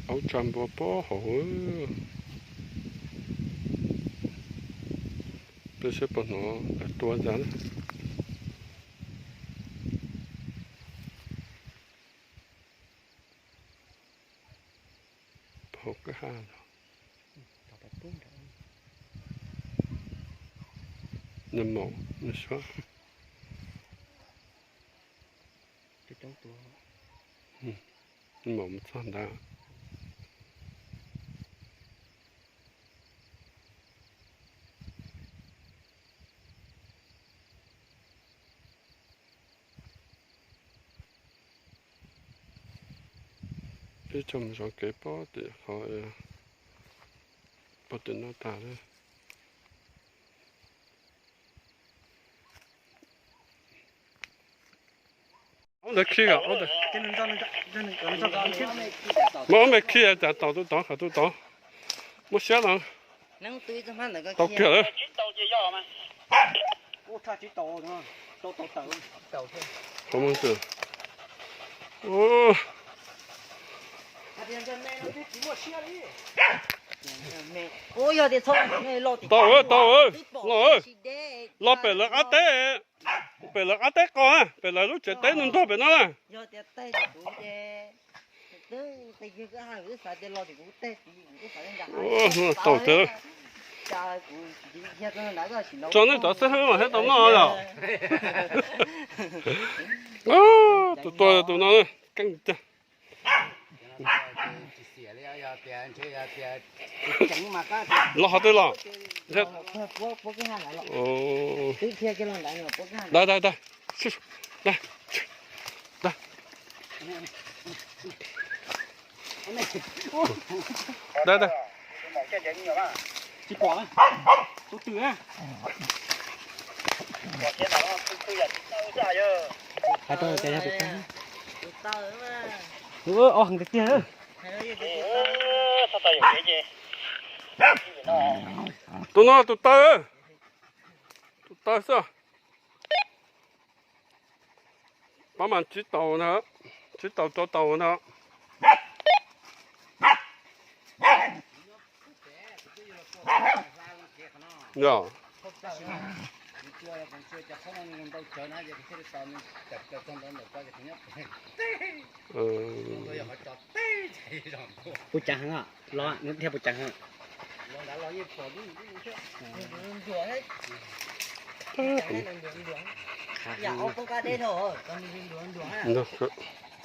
Aub tsa npua pob hauv. Peb saib puas hnov lawv tua ntag. Hauv kwj ha los. Nws maum nws suab. Nws maum mus txog ntawd. Peb coj mus zov kev pob tim qhov, pob tim no tag lawm. Ob ntawd khi os, muab ob me khi cas tau tus tod, qhov tus tod. Muab siab los. Tau kiag lawm. Tau, tau, los, los pem lawv qab teb, pem lawv qab teb qos, pem lawv lub tsev teb nrog pem no na. Tau tiag. Tso nej cov xib hwb mas thiaj tau noj yom. Tus tua tus no keej tiag. Los qhov twg los? Dai, dai, dai. Dai, dai. Tsis pom tus twg. Hais rau tias yog tus taw. Tus taw mas. Tus ob heev tiag tiag. Tus no tus taw. Tus taw xwb. Pab mas tsib tau ntag, tsib tau rau tau ntag. Yog. Puas cav heev os, los thiaj puas cav heev.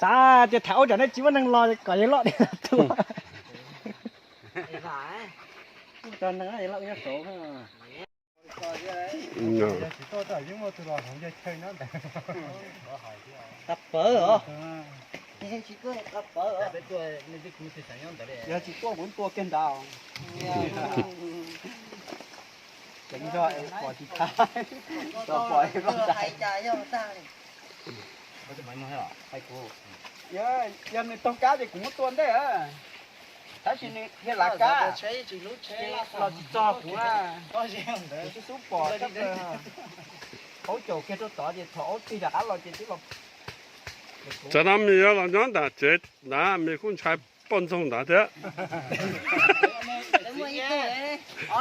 Txav tias tham aub tsam nej tsis muaj neeg los kom yawg loj dej tua. Qab pawv os. Yog tsis tuaj kuv tua kiag ntawd. Ceev zog es pom tsis tau, tau pom es pom tag. Yog nws taug kab ces kuv muab tua ntej. Tab sis nws dhia lav kab los tsis txog kuv na. Kuv xub xub pom, aub caum kiag rau tod ces thaum aub tig rov qab los ces twb los. Tsam no Mim yuav los nyob nram tsev ntawd, Mim kuj ntshai poj ntxoog ntawd thiab.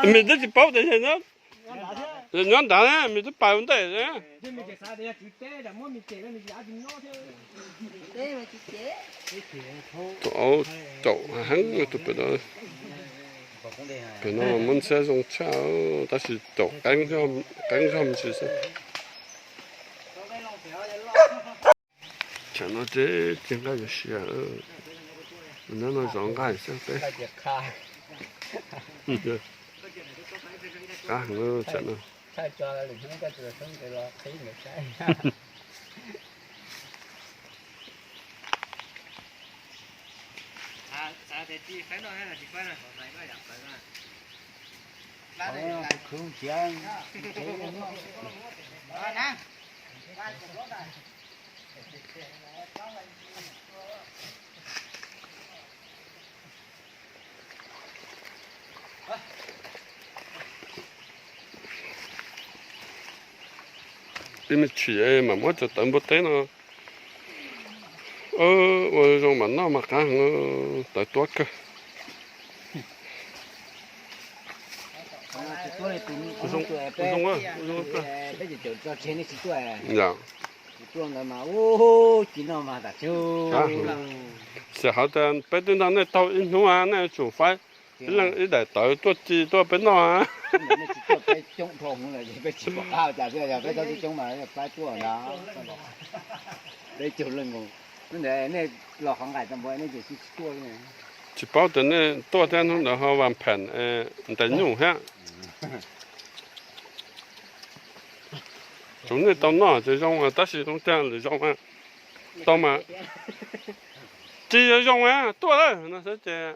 Mim twb tsis paub tias nyob nrad, Mim twb pais ua ntej. Tus aub caum heev tus pem no. Pem no muab ntxhiab zoo tshaj, tab sis caum qeeb zog me ntsis xwb. Tsam no ces ci nqaij yuav sia, nyob no zov nqaij xwb peb. Qab heev tsam no. Ib me chim mam muab cov tawv npua teb no Ua zoo mas noj mas qab heev, tawv tuab kawg. Xiam hauv tias peb twb nrog nej taug ib hnub, nej yuav tsum faib ib leeg ib daim tawv tuaj ci tuaj peb noj. Tsis paub tias nej tuaj thiab hnub ntawd ho vas phem ntes nyuj thiab. Tsuav nej tau noj ces zoo, tab sis zoo tiag lwm zaus tau mas tsis zoo, tuaj lawm no xwb ces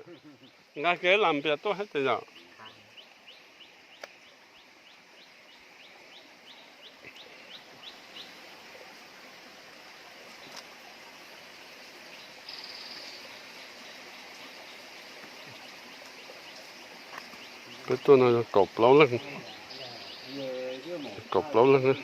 nqa kev lam npias tuaj thiab ces yom. Peb tuaj no yog kaum plaub leeg, kaum plaub leeg.